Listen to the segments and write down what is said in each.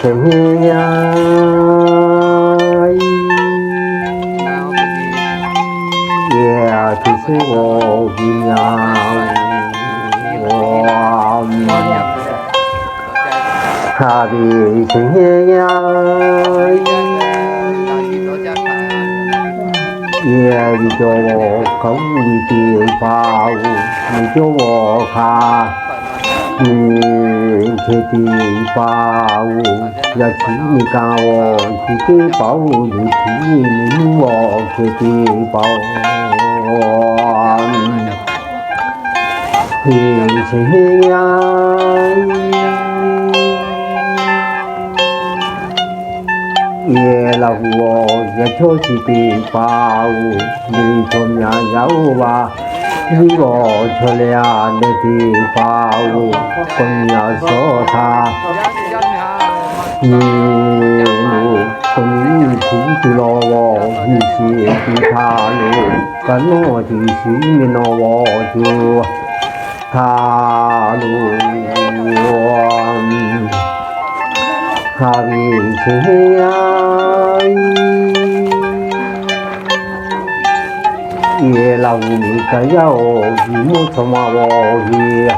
Hk'e nyi yaˇ, yehˬ a htoꞈ suhˉ g'awˬ hui nyi a, ha ve chi nyi yaˇ, yehˬ ve cawˬ g'awˬ hk'a uˉ ve teˇ hpaˍ-oˬ, ve cawˬ g'awˬ hk'a nyi hk'e teˇ hpaˍ-oˬ, yaꞈ chi nyi kaꞈ-oˬ, chi teˇ hpaˍ-oˬ, yaꞈ chi nyi nyi g'awˬ hk'e teˇ hpaˍ-oˬ, teˇ chi nyi yaˇ, yehˬ Laˇ huˍ-oˬ, yaꞈ chaw chi teˇ hpaˍ-oˬ, ve chaw myaꞈ yaˇ oˇ va, nyi g'awˬ chaw leh a leh teˇ hpaˍ-oˬ, k'awꞈ nyi a suh htaˇ, nyi lo k'awꞈ nyi hpu tuˬ law g'awˬ nyi shiˍ tuˬ htaˇ lo, kaꞈ nawˉ teˇ shiˍ nyi nawˬ g'awˬ tuˬ htaˇ lo, ha ve chi nyi yaˇ, yehˬ Laˇ huˍ miˬ kaꞈ yaˇ-oˬ, miˬ mawˇ chaw ma g'awˬ ve,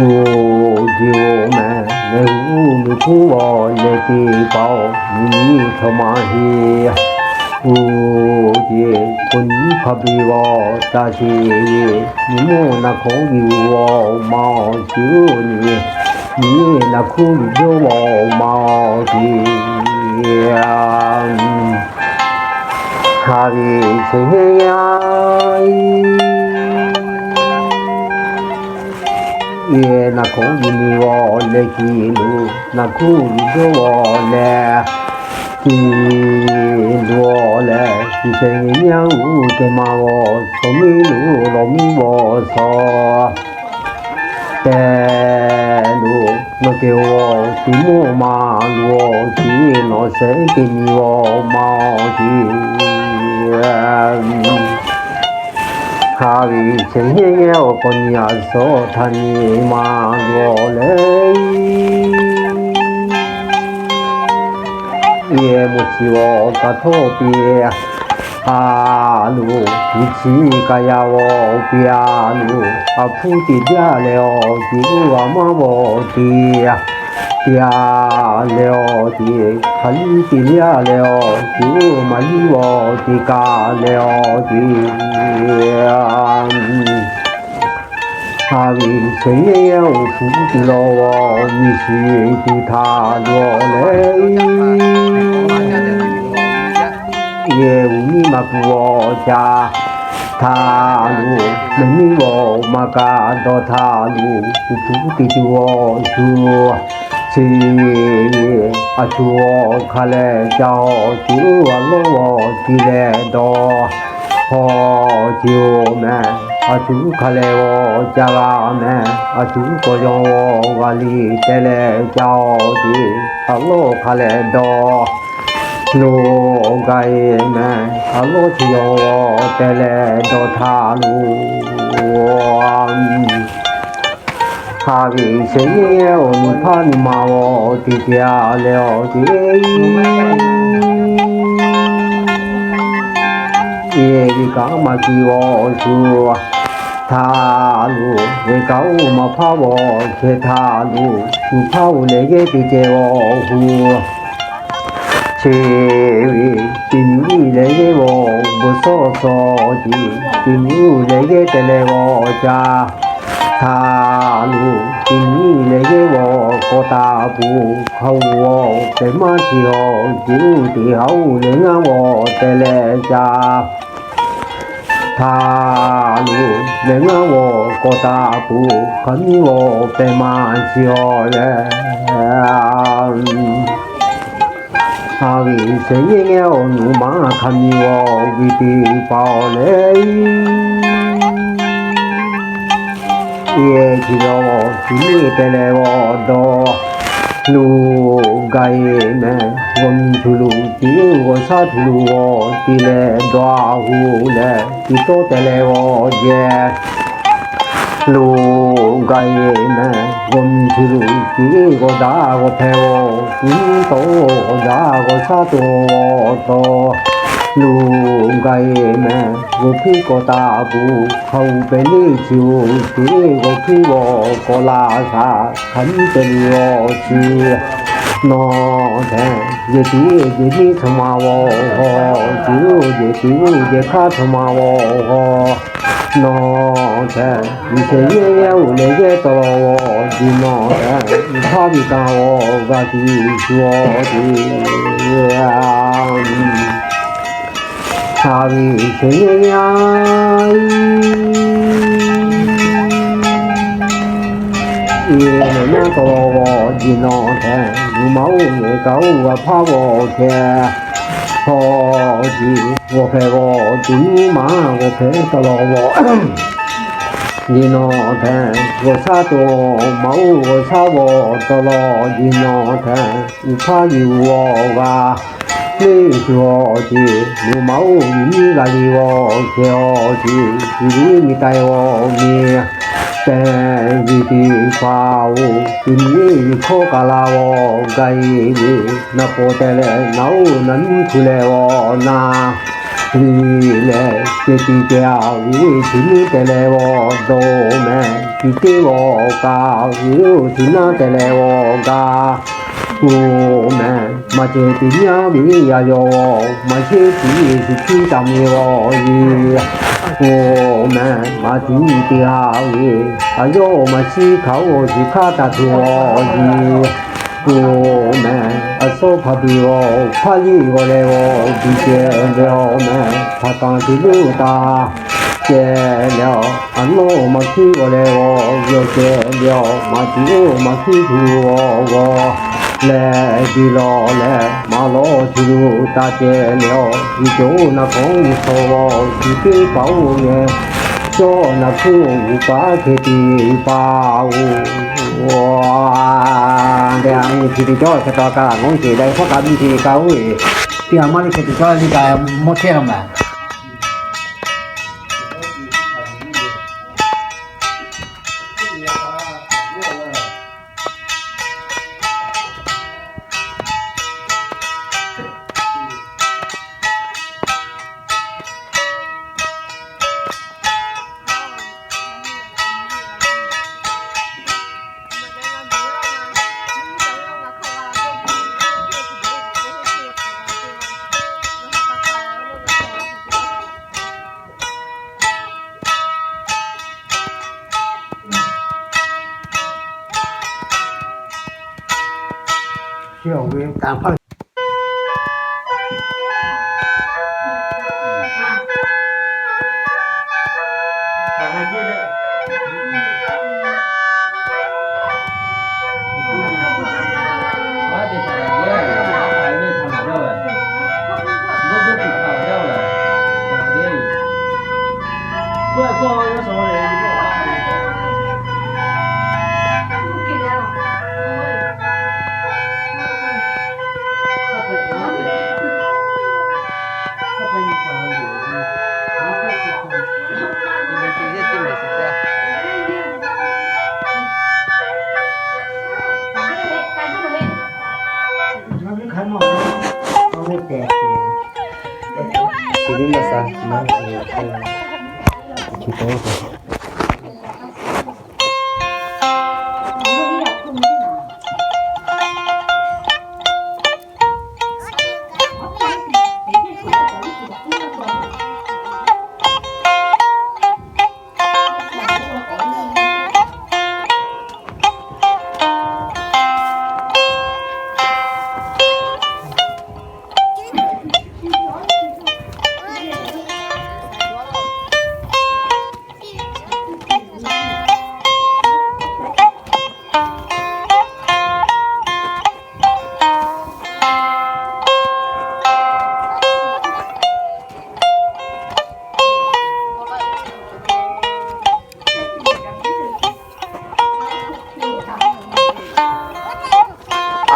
oˇ jeˬ oˇ meh, meh hu miˬ kuˉ g'awˬ leh teˇ hpaˍ-oˬ, miˬ miˬ chaw ma heˆ, oˇ jeˬ k'o nyi hk'a biˇ g'awˬ ca sheˍ ve, miˬ mawˇ naˬ hkawˇ yuˬ g'awˬ ma-oˬ, shiˍ oˇ nyi, miˬ naˬ hkuˇ yuˬ jawˇ g'awˬ ma-oˬ teˇ ha ve chi nyi yaˇ, yehˬ naˬ hkawˇ yuˬ nyi g'awˬ leh kiˬ lo, naˬ hkuˇ yuˬ jawˇ g'awˬ leh kiˬ lo leh, chi shehˍ nyi yaˇ uˉ te ma g'awˬ, shawˍ miˉ lo lawˬ miˉ g'awˬ shawˍ tehꞈ lo, nawˬ te g'awˬ teˇ mawˇ ma lo, chi nawˬ shehˍ teˇ nyi g'awˬ ma-oˬ teˇ ha ve chi nyi yaˇ, awˬ k'awꞈ nyi a suh htaˇ nyi ma g'awˬ leh, yehˬ mawˇ chi g'awˬ kaꞈ htawˇ piˇ a lo, miˬ chi kaꞈ yaˇ g'awˬ piˇ a lo, a hpu teˇ jaˇ leh awˬ ceˬ uˉ g'a maˇ g'awˬ teˇ, teˇ a leh awˬ ceˬ hk'aˬ liˇ teˇ liˇ a leh awˬ ceˬ uˉ maˍ liˇ g'awˬ teˇ kaꞈ leh awˬ ceˬ, ha ve chi nyi yaˇ, awˬ hpu tuˬ law g'awˬ nyi shiˍ tuˬ htaˇ lo leh, yehˬ uˉ miˇ ma kuˬ g'awˬ ca htaˇ lo, meh miˇ g'awˬ ma kaꞈ dawˇ htaˇ lo, awˬ hpu teˇ tuˬ g'awˬ shu chi ve, a shu g'awˬ hk'a leh ca awˬ ceˬ uˉ g'a lawˇ g'awˬ te leh dawˇ, hawˬ ceˬ oˬ meh, a shu hk'a leh g'awˬ ca g'a meh, a shu k'awꞈ yaw g'a liˇ te leh ca awˬ ceˬ a lawˇ hk'a leh dawˇ lo gaˬ e meh, a lawˇ chi yaw g'awˬ te leh dawˇ htaˇ lo, ha ve chi nyi yaˇ, awˬ nu hpaˇ nu ma g'awˬ teˇ jaˇ leh awˬ ceˬ, yehˬ ve kaꞈ maˇ kiˇ g'awˬ shu htaˇ lo, ve kaꞈ oˇ ma hpaˇ g'awˬ chehˇ htaˇ lo, shu hpaˇ oˬ leh yehˇ teˇ ceh g'awˬ hu, chi ve teˇ nyi leh yehˇ g'awˬ bon sawˉ sawˉ ceˬ, teˇ nyi leh yehˇ te leh g'awˬ ca htaˇ lo, teˇ nyi leh yehˇ g'awˬ k'awꞈ taˍ peuˬ hk'a oˬ, pehˬ maˇ chi awˬ ceˬ uˉ teˇ ha oˇ leh ngaˇ g'awˬ te leh ca htaˇ lo, leh ngaˇ g'awˬ k'awꞈ taˍ peuˬ hk'a miˇ g'awˬ pehˬ maˇ chi awˬ leh, ha ve chi nyi yaˇ, awˬ nu maˇ hk'a miˇ g'awˬ ve teˇ hpaˍ awˬ leh, yehˬ chi yaw chi miˇ te leh g'awˬ dawˇ lo gaˬ e meh, g'awˬ miˇ htu lo ceˬ g'awˬ shaˉ htu lo g'awˬ te leh dawˇ a hu leh, teˇ tawˇ te leh g'awˬ jehˬ Lo gaˬ e mehˍ, g'awˬ miˬ chi lo tiˉ g'awˬ daꞈ g'awˬ hpehꞈ-oˬ, tuˬ nyiˇ taw g'awˬ daꞈ g'awˬ shaˉ taw taw. Lo gaˬ e mehˍ, g'awˬ hpiˇ k'awꞈ taˍ peuˬ, hk'a uˍ pehˍ neˇ chi-oˬ, tiˉ g'awˬ hpiˇ g'awˬ k'awꞈ la shaˍ, hk'aˬ nyiˇ teh le g'awˬ chi nawˬ htaꞈ yehˬ tiˉ yehˬ nyiˇ chaw ma g'awˬ g'awˬ, tiˉ oˇ yehˬ tiˉ oˇ yehˬ hk'aˇ chaw ma g'awˬ g'awˬ. Nawˬ htaꞈ G'uiˬ sha yehˇ yaˇ oˬ leh yehˇ taw g'awˬ, ji nawˬ htaꞈ G'uiˬ hpaˇ ve kaꞈ g'awˬ g'a tiˉ shu g'awˬ tiˉ. G'uiˬ sha yehˇ yaˇ oˬ leh yehˇ taw g'awˬ, ji nawˬ htaꞈ G'uiˬ ma oˇ yehˬ kaꞈ oˇ g'a hpaˇ g'awˬ hpehꞈ. Hawˉ ji g'awˬ hpehꞈ g'awˬ, tuˬ nyiˇ maˬ g'awˬ hpehꞈ taw g'awˬ. Ji nawˬ htaꞈ g'awˬ shaˉ taw, ma oˇ g'awˬ shaˉ g'awˬ taw lawˬ, ji nawˬ htaꞈ G'uiˬ hpaˇ yuˬ g'awˬ g'a. Neˇ shu g'awˬ ce, luˬ ma oˇ yuˬ nyiˇ g'a le g'awˬ ce, awˬ ce, tuˬ liˇ miˬ taiˍ g'awˬ miˬ tehꞈ yuˬ tiˉ pa oˬ, tuˬ nyiˇ yuˬ hkawˇ kaˬ la g'awˬ gaˬ e ve, naˍ paw teh leh naˍ oˇ naˍ miˇ hku leh g'awˬ na liˇ leh, ceh tiꞈ ceh a ve, tuˬ nyiˇ teh leh g'awˬ dawˬ mehˍ, tiꞈ teˇ g'awˬ kaꞈ ve, oˇ tuˬ naˇ teh leh g'awˬ gaˬ. Oˬ mehˍ, maˬ ceh tiꞈ nyaˇ ve yaˇ yaw g'awˬ, maˬ sheˉ tiꞈ ve shiˍ hpiˇ taˍ ve g'awˬ yi. Oˬ mehˍ, maˬ tiꞈ tiꞈ ha ve, a yawˇ maˬ shiˉ hkaꞈ oˇ shiˍ hkaˇ taˍ tuˬ g'awˬ yi. Oˬ mehˍ, a sawˉ hpaˍ biˬ g'awˬ, hpaˇ liˇ g'awˬ leh g'awˬ biˬ ceh ve, oˬ mehˍ, hpaˍ kaˍ tuˬ luˇ taˍ ceh leh, a nawˉ maˬ hkiˉ g'awˬ leh g'awˬ yawˬ ceh ve, maˬ tiꞈ oˇ maˬ hkiˉ tuˬ g'awˬ g'awˬ leh biˬ lawˬ leh, maˍ lawˬ tuˬ luˇ taˍ ceh leh, a viˬ cawˬ oˇ naˍ hkawˇ oˇ ve shaw g'awˬ, tuˬ teˇ hpaˍ oˇ ve cawˇ naˍ hkuˇ g'uˬ paˍ hkeh tiꞈ pa oˬ. Te a nyi chi teˇ cawˇ hk'e taw kaꞈ, mvuhˇ ceˬ daꞈ hkawˇ kaꞈ miˇ te kaꞈ oˇ ve, teˇ g'aˇ maˇ le hk'e te cawˇ le kaꞈ mawˇ chehˇ la mehˍ.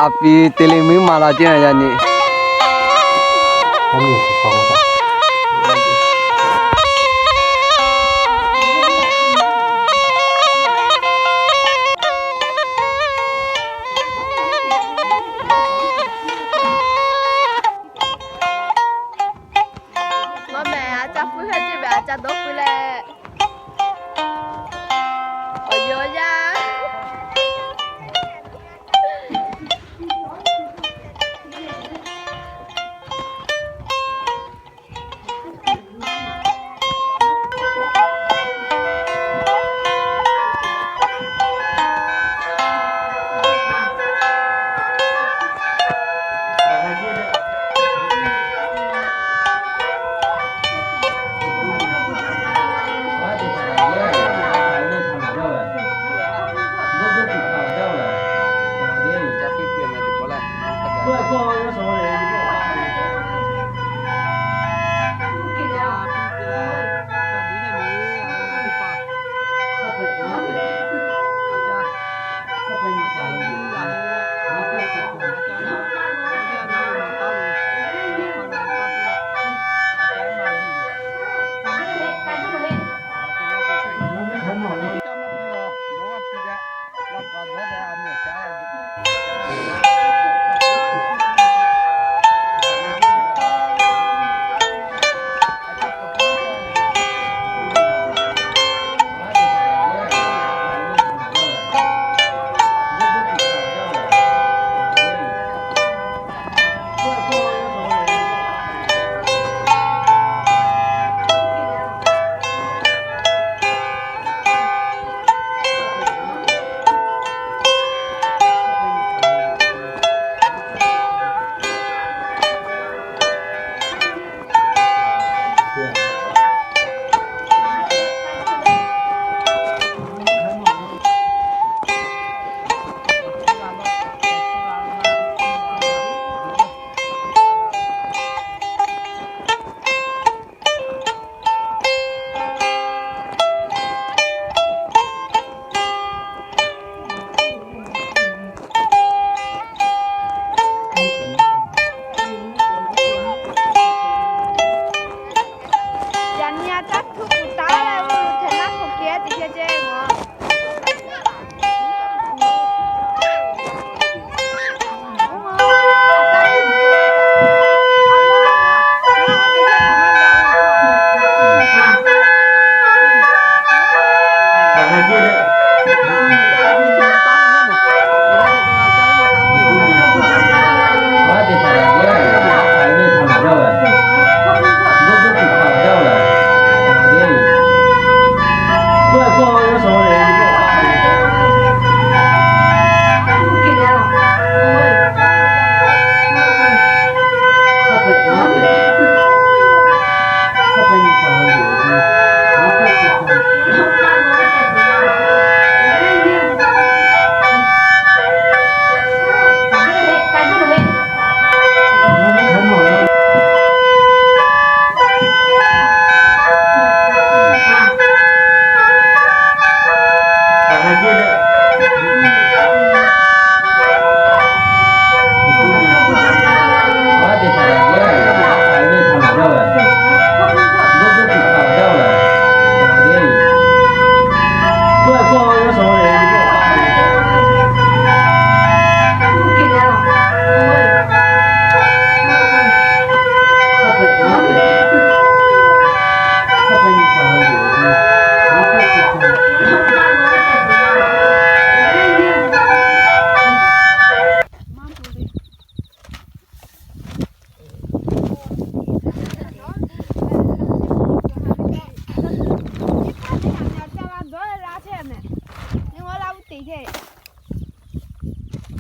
A pi te le muiˉ ma la ceˇ a yaˇ nyi. Aˉ puiˉ hk'e ceˇ ve a ca dawˇ pui leh, awˬ yaˇ yaˇ. Yaꞈ nyi a caˇ htuˇ kuˬ taˉ leh, oˇ lo hpehꞈ laˇ hk'aw kehˉ te ceh ceh ngaˬ.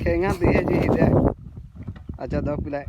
Hk'e ngaˇ te ce te, a ca dawˇ pui leh.